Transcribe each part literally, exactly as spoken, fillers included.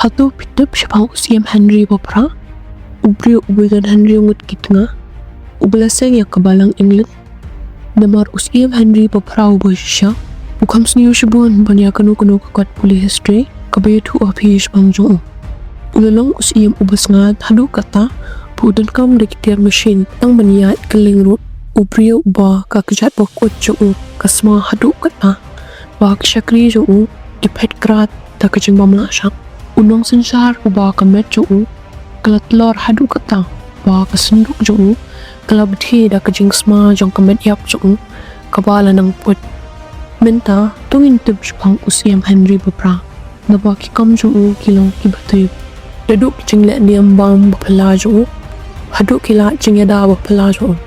Hato phi tip shaphang u Siem Henry ba phra, u briew uba don hynriew ngut ki tnga, uba la seng ïa ka balang England? Namar u Siem Henry ba phra uba shisha u kham sniew shibun ban ïa kano kano ka kot pule history kaba ïathuh ha phi shaphang jong u. U la long u Siem uba sngap haduh katta ba u donkam da ki tiar machine tang ban ïaid kylleng ruh. U briew uba ka kjat ba kut jong u ka sma haduh katta, ba ki shakri jong u ki phet krad da ka jingbym lah shah. U nongsynshar uba ka met jong u ka la tlor haduh katta, ba ka synduk jong u ka la bthie da ka jingsma jong ka met ïap jong u kaba la nang put. Mynta to ngin tip shaphang u Siem Henry ba phra, naba ki kam jong u ki long kiba tip. Naduh ki jingleh niam bam ba phylla jong u, haduh ki lad jingïada ba phylla jong u,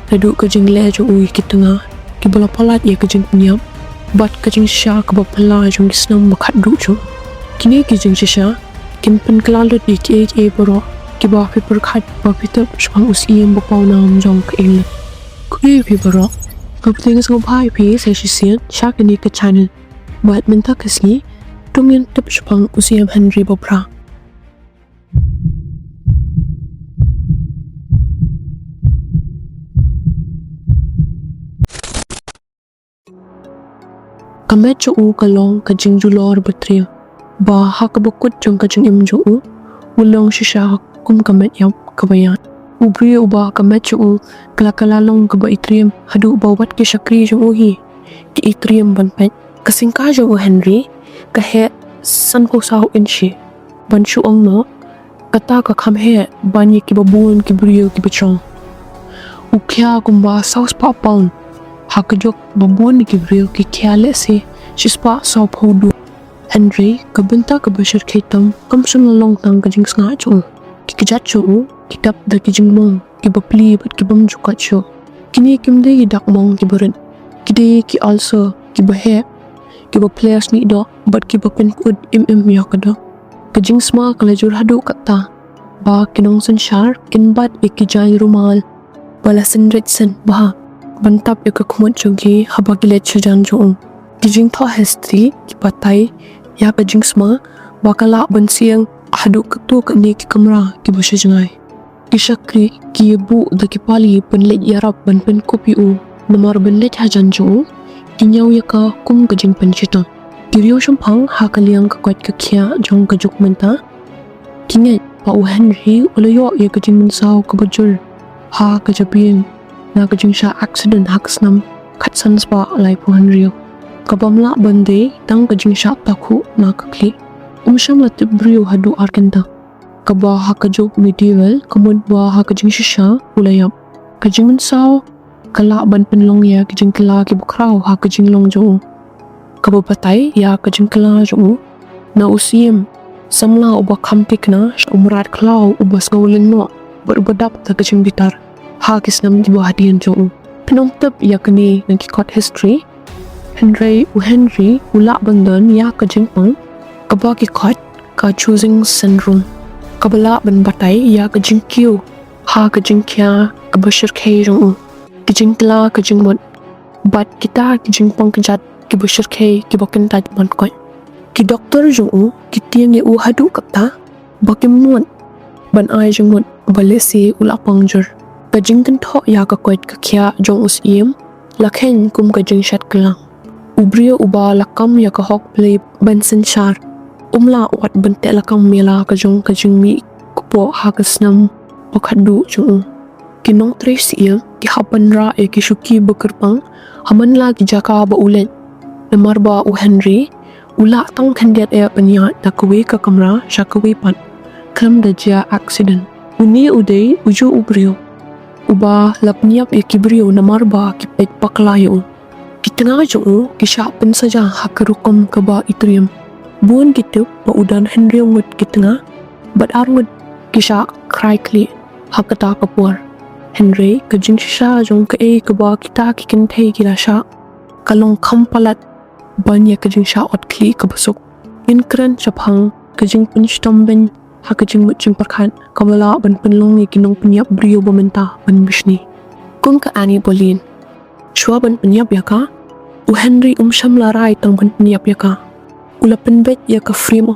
naduh ka jingleh jong u ïa ki tnga kiba la palat ïa ka jingpynïap, bad ka jingshisha kaba phylla jong ki snem ba khatduh jong u. Kine ki jingshisha kin pynkylla lut ïa kiei kiei baroh kiba phi pyrkhat ba phi tip shaphang u Siem ba pawnam jong ka England. Khublei ïa phi baroh. Nga pyrshang sngewbha ïa phi sa shisien sha kane ka channel. Bad mynta ka sngi to ngin tip shaphang u Siem Henry ba phra. Ka met jong u ka long ka jingjulor ba triem, ba ha kaba kut jong ka jingim jong u u long shisha kum ka met ïap kaba ïaid. U briew uba ka met jong u ka la kylla long kaba itriem haduh ba wat ki shakri jong u hi ki itriem ban peit. Ka singka jong u Henry ka heh sanphew saw inshi. Ban shu ong noh, kata ka kham heh ban ïa kiba bun ki briew kiba shong. U khia kumba saw spah pound, ha kajuh ba bun ki briew ki khia lehse shispah sawphew duh. Hynrei ka bynta kaba shyrkhei tam kam shym la long tang ka jingsngap jong u. Ki kjat jong u ki dap da ki jingmong kiba pli bad ki bym ju kat shuh. Kine kim dei ki dak mong kiba rit, ki dei ki ulcer kiba heh, kiba pler snieh doh bad kiba pynkut im im ïa ka doh. Ka jingsma ka la jur haduh katta ba ki nongsynshar kin bat ïa ki jaiñ rumal ba la synrit shen bha ban tap ïa ka khmut jong ki haba ki leit shajan jong u. Ki jingthoh history ki batai ïa ka jingsma ba ka lah ban siang haduh katto katne ki kamra kiba sha jngai. Ki shakri ki ïa buh da ki pali ban leit ïarap ban pynkup ïa u, namar ban leit hajan jong u ki ñiew ïa ka kum ka jingpynshitom. Ki riewshemphang ha ka liang ka koit ka khiah jong ka juk mynta ki ngeit ba u Henry u la ïoh ïa ka jingmynsaw kaba jur ha ka jabieng na ka jingshah accident ha ka snem khatsan spah laiphew hynriew, kabym lah ban dei tang ka jingshah takhuh na ka khlieh. Um shym la tip briew haduh ar kynta, kaba ha ka juk medieval ka mut ba ha ka jingshisha u la ïap. Ka jingmynsaw ka lah ban pynlong ïa ki jingkylla kiba khraw ha ka jinglong jong u, kaba batai ïa ka jingkylla jong u na u Siem samla uba kham thikna sha u mrad khlaw uba sngewlyngngoh bad uba dap da ka jingbitar ha ki snem kiba hadien jong u. Phin ym tip ïa kane na ki kot history, hynrei u Henry u lah ban don ïa ka jingpang kaba ki khot ka choosing syndrome, kaba lah ban batai ïa ka jingkiew ha ka jingkhia kaba shyrkhei jong u, ki jingkylla ka jingmut bad kita ki jingpang kjat kiba shyrkhei kiba kyntait ban koit. Ki doktor jong u ki tieng ïa u haduh katta ba kim mut ban ai jingmut ba lehse u la pang jur. Ka jingkynthoh ïa ka koit ka khiah jong u Siem la kheiñ kum ka jingshet kylla. U briew uba la kam ïa ka hok blei ban synshar um lah wat ban teh lakam ïa la ka jong ka jingmih kpoh ha ka snem ba khatduh jong u. Ki nongtrei siem ki hap ban rah ïa ki shuki ba kyrpang ha man la ki jaka ba u leit. Namar ba u Henry u lah tang khyndiat eh ban ïaid na kawei ka kamra sha kawei pat khlem da jia accident. Une u dei ujuh u briew uba la pynïap ïa ki briew namar ba ki peit bakla ïa u. Ki tnga jong u ki shah pynsaja ha ka rukom kaba itriem. Bun ki tip ba u don hynriew ngut ki tnga bad ar ngut ki shah khrai khlieh ha kata ka por. Hynrei ka jingshisha jong kaei kaba kita ki kynthei ki la shah ka long kham palat ban ïa ka jingshah ot khlieh kaba suk. Ngin kren shaphang ka jingpynshitom beiñ ha ka jingmut jingpyrkhat kaba lah ban pynlong ïa ki nongpynïap briew ba mynta ban bishni. Kum ka Anne Boleyn, shuwa ban pynïap ïa ka, u Henry um shym la rai tang ban pynïap ïa ka. U la pynbeit ïa ka frame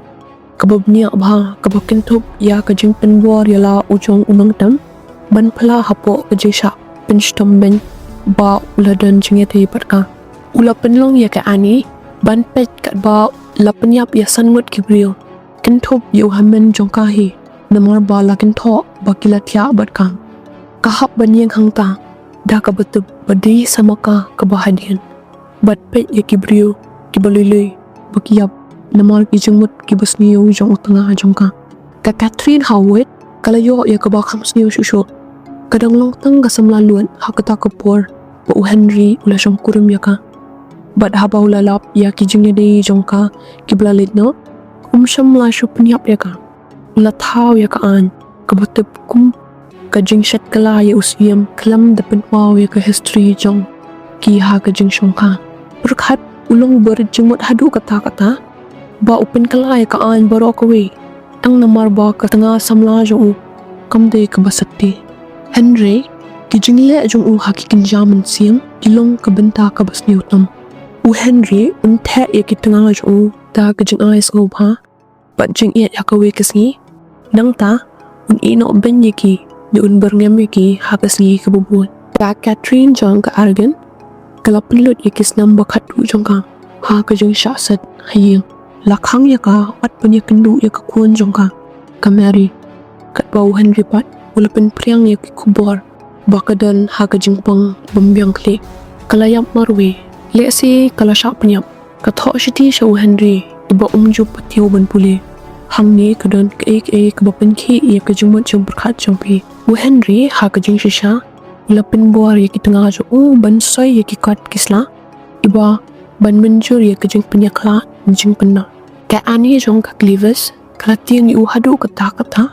kaba bniah bha, kaba kynthup ïa ka jingpynbor ïa la u jong u nongtem ban phla hapoh ka jingshah pynshitom beiñ ba u la don jingïadei bad ka. U la pynlong ïa ka Annie ban peit katba la pynïap ïa san ngut ki briew, kynthup ïa u hynmen jong ka hi, namar ba la kynthoh ba ki la thiah bad ka. Ka hap ban ïeng hangta da kaba tip ba dei sa ma ka kaba hadien, bad peit ïa ki briew kiba lui lui ba ki ïap namar ki jingmut kiba sniew jong u tnga jong ka. Ka Catherine Howard ka la ïoh ïa kaba kham sniew shuh shuh. Ka dang long tang ka samla lut ha kata ka por ba u Henry u la shongkurim ïa ka. Bad haba u la lap ïa ki jingïadei jong ka kiba la leit noh, um shym la shu pynïap ïa ka. U la thaw ïa ka aiñ kaba tip kum ka jingshet kylla ïa u siem khlem da pynpaw ïa ka history jong ki ha ka jingshongkha. Pyrkhat u long ba rit jingmut haduh katta katta ba u pynkylla ïa ka aiñ baroh kawei tang namar ba ka tnga samla jong u kam dei kaba sakti. Hynrei ki jingleh jong u ha ki kynja mynsiem ki long ka bynta kaba sniew tam. U Henry un theh ïa ki tnga jong u da ka jingai sngewbha bad jingïeit ha kawei ka sngi. Nangta un ïehnoh beiñ ïa ki, ne un byrngem ïa ki ha ka sngi kaba bud. Ka Catherine jong ka Argan ka la pynlut ïa ki snam ba khatduh jong ka ha ka jingshah set ha ïing. La khang ïa ka bad pynïakynduh ïa ka khun jong ka, ka Mary. Katba u Henry pat u la pynphriang ïa ki khubor ba ka don ha ka jingpang bym biang khlieh. Ka la ïap marwei. Lehse ka la shah pynïap. Ka thoh shiti sha u Henry, uba um ju patiew ban pule. Hangne ka don kaei kaei kaba pynkhih ïa ka jingmut jingpyrkhat jong phi. U Henry ha ka jingshisha u la pynbor ïa ki tnga jong u ban soi ïa ki kot ki sla, iba ban mynjur ïa ka jingpynïakhlad jingpyndonkam. Ka Annie jong ka Cleves ka la tieng ïa u haduh katta katta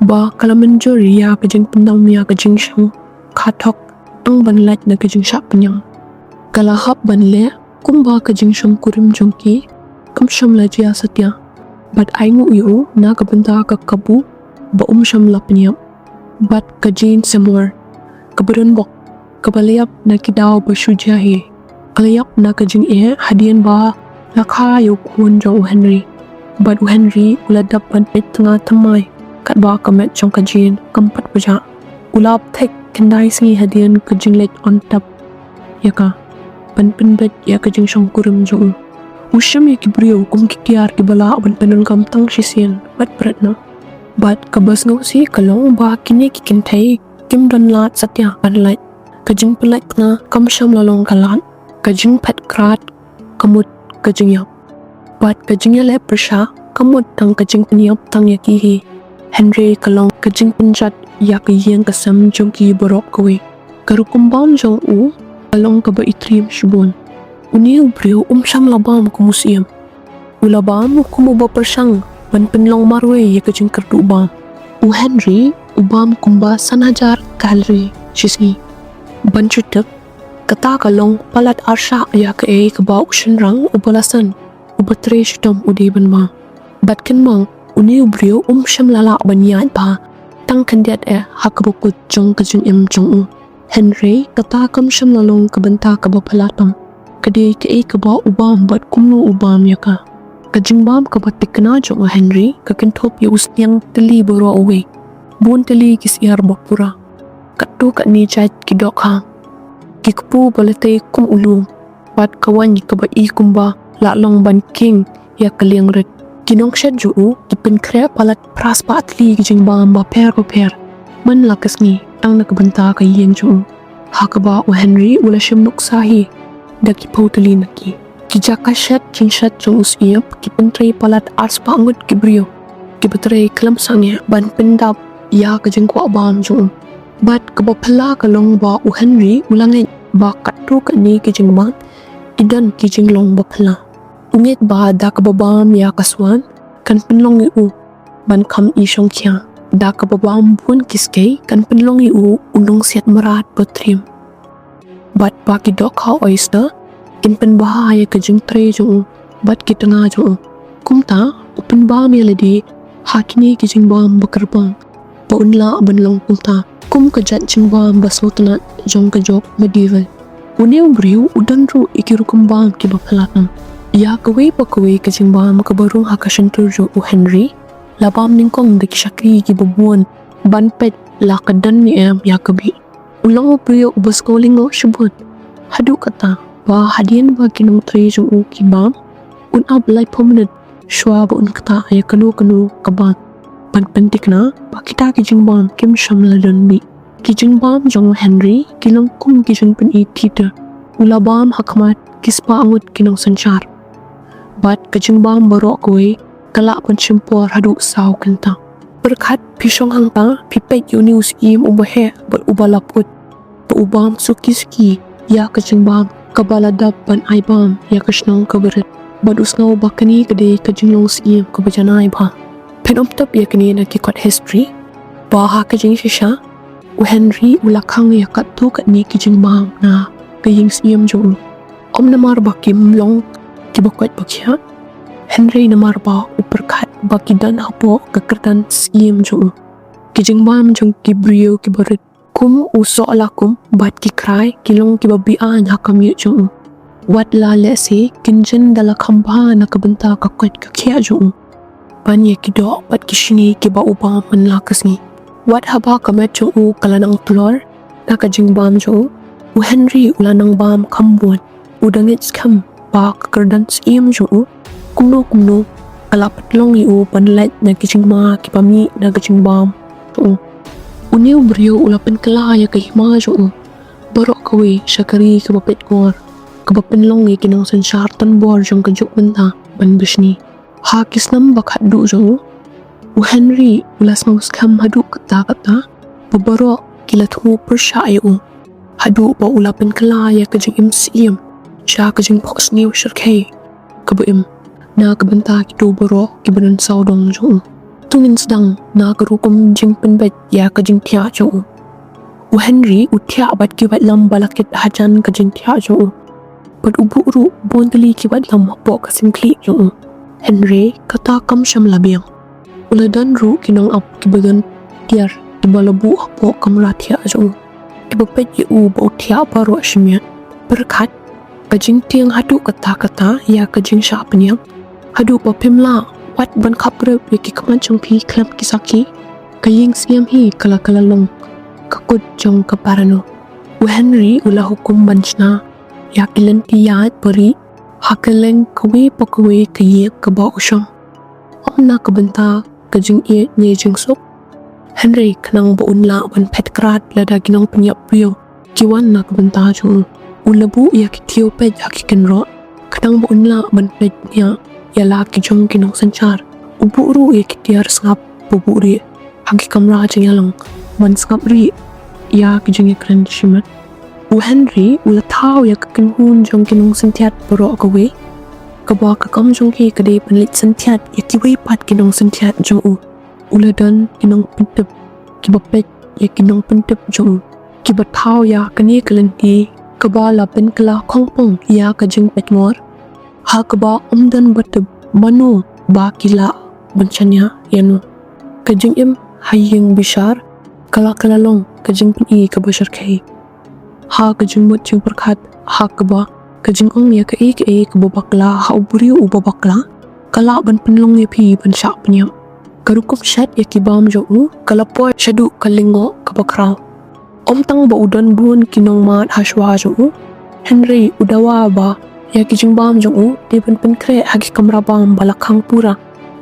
ba ka la mynjur ïa ka jingpyndonkam ïa ka jingshongkha thok tang ban lait na ka jingshah pynïap. Ka la hap ban leh kumba ka jingshongkurim jong ki kam shym la jia satia, bad ainguh ïa u na ka bynta ka kabu ba um shym la pynïap. Bad ka Jane Seymour kaba don bok, kaba la ïap na ki daw ba shu jia hi, ka la ïap na ka jingeh hadien ba la kha ïa u khun jong u Henry. Bad u Henry u la dap ban peit tnga thymmai katba ka met jong ka Jane kam pat pajah. U la ap thik khyndai sngi hadien ka jingleit on tap ïa ka ban pynbeit ïa ka jingshongkurim jong u. U shem ïa ki briew kum ki tiar kiba lah ban pyndonkam tang shisien bad bret noh. Bad kaba sngewsih ka long ba kine ki kynthei kim don lad satia ban lait. Ka jingpynlait tnga kam shym la long ka lad. Ka jingphet krad ka mut ka jingïap. Bad ka jingïaleh pyrshah ka mut tang ka jingpynïap tang ïa ki hi, hynrei ka long ka jingpynjot ïa ka ïing ka sem jong ki baroh kawei. Ka rukom bam jong u ka long kaba itriem shibun. Une u briew um shym la bam kum u siem. U la bam kum uba pyrshang ban pynlong marwei ïa ka jingkyrduh bam. U Henry u bam kumba san hajar kalori shisngi. Ban shu tip, kata ka long palat arshah ïa kaei kaba u shynrang uba la san, uba trei shitom u dei ban bam. Bad kynmaw, une u briew um shym la lah ban ïaid bha tang khyndiat eh ha kaba kut jong ka jingim jong u. Hynrei kata kam shym la long ka bynta kaba phylla tam. Ka dei kaei kaba u bam bad kumno u bam ïa ka. Ka jingbam kaba thikna jong u Henry ka kynthup ïa u sniang tylli baroh uwei. Bun tylli ki syiar ba pura, katto katne jait ki dohkha, ki kpu ba la tei kum u lum, bad ka waiñ kaba i kumba la long ban king ïa ka liang rit. Ki nongshet jong u ki pynkhreh palat phra spah tylli ki jingbam bapher bapher man la ka sngi tang na ka bynta ka ïing jong u, ha kaba u Henry u la shim nuksa hi da ki phew tylli na ki. Ki jaka shet jingshet jong u Syiap ki pyntrei palat ar spah ngut ki briew kiba trei khlem sangeh ban pyndap ïa ka jingkwah bam jong u. Bad kaba phylla ka long ba u Henry u la ngeit ba katto katne ki jingbam ki don ki jinglong ba phylla. U ngeit ba da kaba bam ïa ka swan kan pynlong ïa u ban kham i shongkhia. Da kaba bam bun ki skei kan pynlong ïa u u nongsiat mrad ba triem. Bad ba ki dohkha oyster kin pynbha ïa ka jingtrei jong u bad ki tnga jong u. Kumta u pynbam ïa lade ha kine ki jingbam ba kyrpang ba un lah ban long kumta kum ka jait jingbam ba sngewtynnat jong ka jok medieval. Une u briew u don ruh ïa ki rukom bam kiba phylla tam. Ïa kawei pa kawei ka jingbam kaba rung ha ka shyntur jong u Henry la bam nyngkong da ki shakri kiba bun ban peit la ka don ne em ïa ka bih. U long u briew uba sngewlyngngoh shibun haduh katta ba hadien ba ki nongtrei jong u ki bam, un ap laiphew minit shuwa ba un ktah ïa kano kano ka bam ban pynthikna ba kita ki jingbam kim shym la don bih. Ki jingbam jong u Henry ki long kum ki jingpyni theater. U la bam ha khmat ki spah ngut ki nongsynshar. Bad ka jingbam baroh kawei ka lah ban shim por haduh saw kynta. Pyrkhat phi shong hangta, phi peit ïa une u syiem uba heh bad uba laput, ba u bam suki suki ïa ka jingbam kaba la dap ban ai bam ïa ka shnong kaba rit. Bad u sngew ba kane ka dei ka jinglong syiem kaba janai bha. Phin ym tip ïa kane na ki kot history ba ha ka jingshisha u Henry u la khang ïa katto katne ki jingbam na ka ïing syiem jong u. Ym namar ba kim long kiba koit ba khiah, hynrei namar ba u pyrkhat ba ki don hapoh ka kyrdan syiem jong u. Ki jingbam jong ki briew kiba rit kum u Sohlakum bad ki Khrai ki long kiba be-aiñ ha ka miet jong u. Wat la lehse kin jin da la kham bha na ka bynta ka koit ka khiah jong u ban ïa ki doh bad ki shini kiba u bam man la ka sngi. Wat haba ka met jong u ka la nang tlor na ka jingbam jong u, u Henry u la nang bam kham bun. U da ngeit skhem ba ka kyrdan syiem jong u kumno kumno ka la pynlong ïa u ban lait na ki jingma kiba mih na ka jingbam jong u. Une u briew u la pynkylla ïa ka hima jong u baroh kawei sha ka ri kaba peitngor, kaba pynlong ïa ki nongsynshar tan bor jong ka juk mynta ban bishni. Ha ki snem ba khatduh jong u, u Henry u la sngewskhem haduh katta katta ba baroh ki la thmu pyrshah ïa u, haduh ba u la pynkylla ïa ka jingim syiem sha ka jingphohsniew shyrkhei kaba im na ka bynta kito baroh kiba don sawdong jong u. To ngin sdang na ka rukom jingpynbeit ïa ka jingthiah jong u. U Henry u thiah bad ki waitlam ba la kit hajan ka jingthiah jong u. Bad u buh ruh bun tylli ki waitlam hapoh ka symkhlieh jong u. Hynrei kata kam shym la biang. U la don ruh ki nongap kiba don tiar kiba la buh hapoh kamra thiah jong u, kiba peit ïa u ba u thiah baroh shi miet. Pyrkhat ka jingtieng haduh katta katta ïa ka jingshah pynïap, haduh ba phim lah wat ban khapbrip ïa ki khmat jong phi khlem ki sakhi. Ka ïing syiem hi ka la ka la long ka kut jong ka parano. U Henry u la hukum ban shna ïa ki lynti ïaid barieh ha kylleng kawei pa kawei ka ïing kaba u shong. Ym na ka bynta ka jingïeit ne jingsuk, hynrei khnang ba un lah ban phet krad lada ki nongpynïap briew ki wan na ka bynta jong u. U la buh ïa ki thiew peit ha ki kynroh khnang ba un lah ban peit bniah ïa la ki jong ki nongsynshar. U buh ruh ïa ki tiar sngap ba buhrieh ha ki kamra jingïalang ban sngap rieh ïa ki jingïakren shimet. U Henry u la thaw ïa ka kynhun jong ki nongsyntiat baroh kawei, kaba ka kam jong ki ka dei ban leit syntiat ïa kiwei pat ki nongsyntiat jong u. U la don ki nongpyntip kiba peit ïa ki nongpyntip jong u, kiba thaw ïa kane ka lynti kaba la pynkylla khongpong ïa ka jingpeitngor, ha kaba ym don ba tip mano ba ki lah ban shaniah ïano. Ka jingim ha ïing bishar ka la ka la long ka jingpyni kaba shyrkhei. Ha ka jingmut jingpyrkhat, ha kaba ka jingong ïa kaei kaei kaba bakla ha u briew uba bakla ka lah ban pynlong ïa phi ban shah pynïap. Ka rukom shet ïa ki bam jong u ka la poi shaduh ka lyngngoh kaba khraw. Ym tang ba u don bun ki nongmad ha shuwa jong u, hynrei u dawa ba ïa ki jingbam jong u dei ban pynkhreh ha ki kamra bam ba la khang pura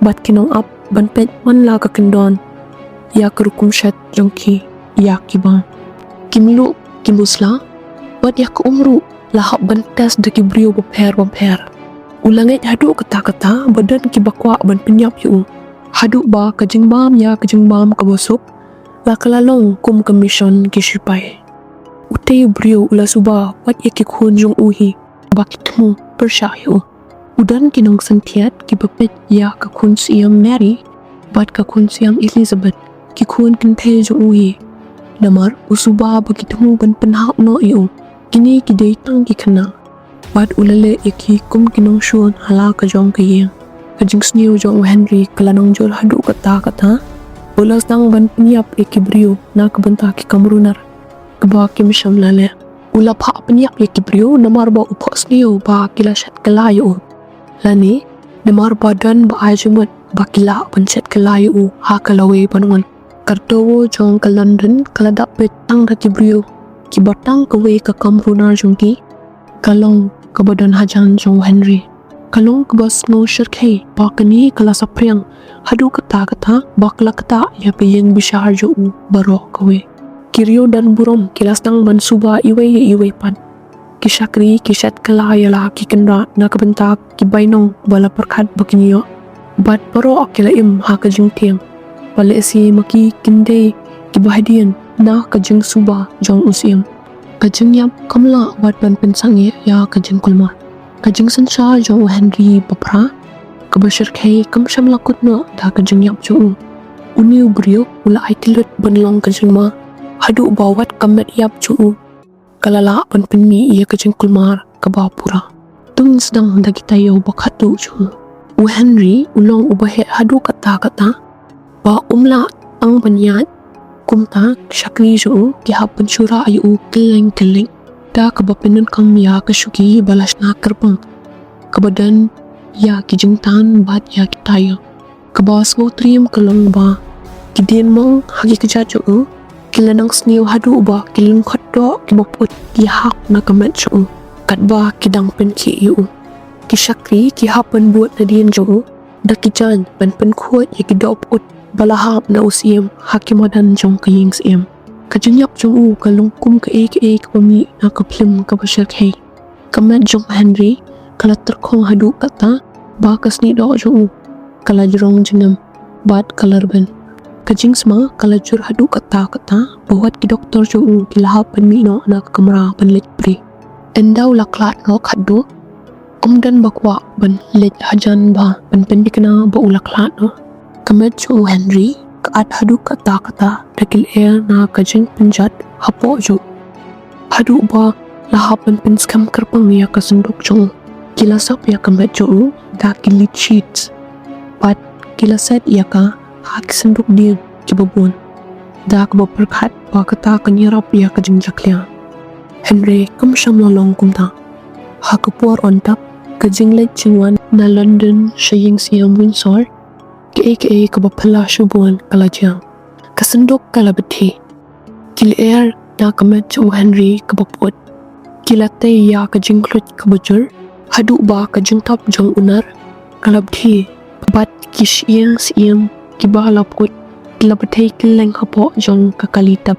bad ki nongap ban peit man la ka kyndon ïa ka rukom shet jong ki ïa ki bam. Ki mluh ki musla bad ïa ka um ruh la hap ban test da ki briew bapher bapher. U la ngeit haduh katta katta ba don kiba kwah ban pynïap ïa u, haduh ba ka jingbam ïa ka jingbam kaba suk la ka la long kum ka mission ki shipai. Utei u briew u la suba wat ïa ki khun jong u hi ba ki thmu pyrshah ïa u. U don ki nongsyntiat kiba peit ïa ka khun syiem Mary bad ka khun syiem Elizabeth, ki khun kynthei jong u hi. Namar u suba ba ki thmu ban pynhap noh ïa u. Kine ki dei tang ki khynnah bad u la leh ïa ki kum ki nongshun ha la ka jong ka ïing. Ka jingsniew jong u Henry ka la nongjur haduh katta katta. U la sdang ban pynïap ïa ki briew na ka bynta ki kam runar kaba kim shym la leh. U la phah pynïap ïa ki briew namar ba u phohsniew ba ki la shet kylla ïa u. Lane namar ba don ba ai jingmut ba ki lah ban shet kylla ïa u ha ka lawei ban wan. Ka rto jong ka London ka la dap beit tang da ki briew kiba tang kawei ka kam runar jong ki. Ka long kaba don hajan jong u Henry. Ka long kaba sngew shyrkhei ba kane ka la saphriang haduh katta katta ba ka la ktah ïa ka ïing bishar jong u baroh kawei. Ki riew don burom ki la sdang ban suba iwei ïa iwei pat. Ki shakri ki shet kylla ïa la ki kynrad na ka bynta ki bainong ba la pyrkhat ba kin ïoh. Bad baroh ki la im ha ka jingtieng ba lehse ma ki kin dei kiba hadien na ka jingsuba jong u Syiem. Ka jingïap kam lah wat ban pynsangeh ïa ka jingkulmar. Ka jingsynshar jong u Henry baphra kaba shyrkhei kam shym la kut noh da ka jingïap jong u. Une u briew u la aiti lut ban long ka jingma haduh ba wat ka met ïap jong u ka la lah ban pynmih ïa ka jingkulmar kaba pura. To ngin sdang da ki taïew ba khatduh jong u. U Henry u long uba heh haduh katta katta ba um lah tang ban ïaid. Kumta ki shakri jong u ki hap ban shu rah ïa u kylleng kylleng da kaba pyndonkam ïa ka shuki ba la shna kyrpang kaba don ïa ki jingtan bad ïa ki taïew. Kaba sngewtriem ka long ba ki diengmong ha ki kjat jong u ki la nang sniew haduh ba ki lyngkot doh kiba put ki hap na ka met jong u katba ki dang pynkhih ïa u. Ki shakri ki hap ban bud nadien jong u da ki jaiñ ban pynkhuid ïa ki doh put ba la hap na u Syiem ha ki madan jong ka ïing Syiem. Ka jingïap jong u ka long kum kaei kaei kaba mih na ka phlim kaba shyrkhei. Ka met jong u Henry ka la tyrkhong haduh katta ba ka snieh doh jong u ka la jrong jingem bad ka la rben. Ka jingsma ka la jur haduh katta katta ba wat ki doktor jong u ki la hap ban mih noh na ka kamra ban leit pyrshah. Ynda u la khlad noh khatduh, um don ba kwah ban leit hajan bha ban pynthikna ba u la khlad noh. Ka met jong u Henry ka at haduh katta katta da ki lyer na ka jingpynjot hapoh jong u. Haduh ba la hap ban pynskhem kyrpang ïa ka synduk jong u. Ki la sop ïa ka met jong u da ki lead sheets bad ki la set ïa ka ha ki synduk dieng kiba bun da kaba pyrkhat ba kata kan ïarap ïa ka jingjakhlia. Hynrei kam shym la long kumta. Ha ka por on tap ka jingleit jingwan na London sha ïing Syiem Windsor, kaei kaei kaba phylla shibun ka la jia. Ka synduk ka la bthie. Ki lyer na ka met jong u Henry kaba put ki la tei ïa ka jingkhluit kaba jur haduh ba ka jingtap jong u nar ka la bthie bad ki shyieng syiem kiba la put ki la bthei kylleng hapoh jong ka kali tap.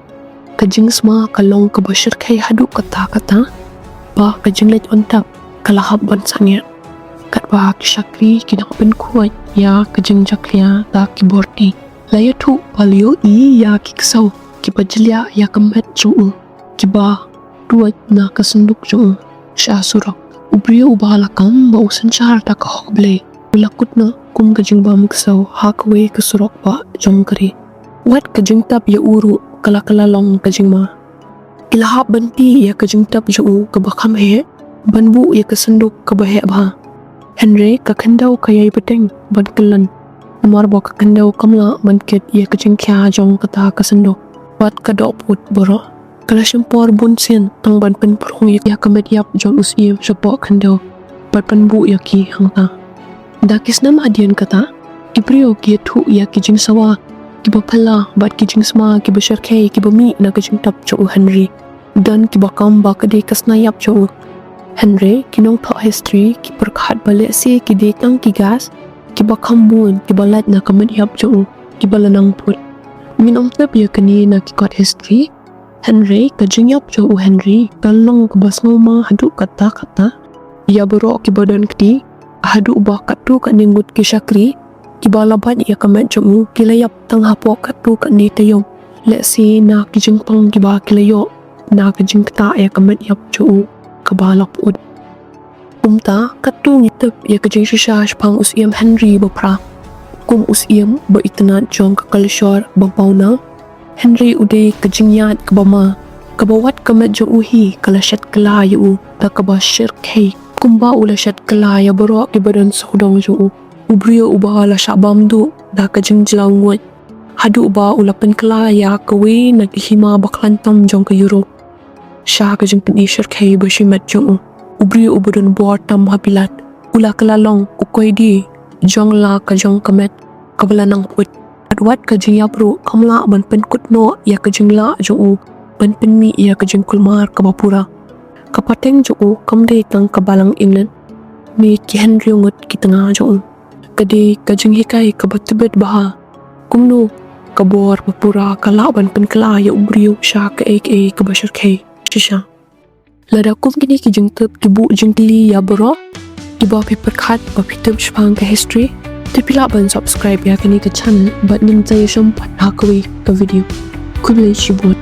Ka jingsma ka long kaba shyrkhei haduh katta katta ba ka jingleit on tap ka la hap ban sangeh. Katba ki shakri ki dang pynkhuid ïa ka jingjakhlia da ki bor ti. La ïathuh ba la ïohi ïa ki ksew kiba jliah ïa ka met jong u kiba tuid na ka synduk jong u sha surok. U briew uba la kam ba u synshar da ka hok Blei u la kut noh kum ka jingbam ksew ha kawei ka surok ba jong ka ri. Wat ka jingtap ïa u ruh ka la ka la long ka jingma. Ki la hap ban tih ïa ka jingtap jong u kaba kham heh ban buh ïa ka synduk kaba heh bha. Hynrei ka khyndew ka ïai bteng ban kyllon namar ba ka khyndew kam lah ban kit ïa ka jingkhia jong kata ka synduk bad ka doh put baroh. Ka la shim por bun sien tang ban pynphrong ïa ka met ïap jong u syiem shapoh khyndew bad pynbuh ïa ki hangta. Da ki snem hadien kata ki briew ki ïathuh ïa ki jingsawa kiba phylla bad ki jingsma kiba shyrkhei kiba mih na ka jingtap jong u Henry. Don kiba kam ba ka dei ka sna ïap jong u. Hynrei ki nongthoh history ki pyrkhat ba lehse ki dei tang ki gas kiba kham bun kiba lait na ka met ïap jong u kiba la nang put. Ngin ym tip ïa kane na ki kot history. Hynrei ka jingïap jong u Henry ka long kaba sngewma haduh katta katta ïa baroh kiba don kti haduh ba katto katne ngut ki shakri kiba la bad ïa ka met jong u ki la ïap tang hapoh katto katne taïew. Lehse na ki jingpang kiba ki la ïoh na ka jingktah ïa ka met ïap jong u kaba la put. Kumta katto ngi tip ïa ka jingshisha shaphang u syiem Henry baphra kum u syiem ba itynnad jong ka culture ba pawnam. Henry u dei ka jingïaid kaba ma kaba wat ka met jong u hi ka la shet kylla ïa u da kaba shyrkhei kumba u la shet kylla ïa baroh kiba don sawdong jong u. U briew uba la shah bam duh da ka jingjlaw nguid haduh ba u la pynkylla ïa kawei na ki hima ba khlaiñ tam jong ka Europe sha ka jingpyni shyrkhei ba shimet jong u. U briew uba don bor tam ha Bilat u la kylla long u koidi jong la ka jong ka met kaba la nang put. Wat wat ka jingïap ruh kam lah ban pynkut noh ïa ka jinglah jong u ban pynmih ïa ka jingkulmar kaba pura. Ka pateng jong u kam dei tang ka balang England ne ki hynriew ngut ki tnga jong u. Ka dei ka jinghikai kaba tbit bha kumno ka bor ba pura ka lah ban pynkylla ïa u briew sha kaei kaei kaba shyrkhei shisha. Lada kum kine ki jingtip ki buh jingkylli ïa baroh kiba phi pyrkhat ba phi tip shaphang ka history, te phi lah ban subscribe ïa kane ka channel bad ngin sa ïashim pat ha kawei ka video. Khublei shibun.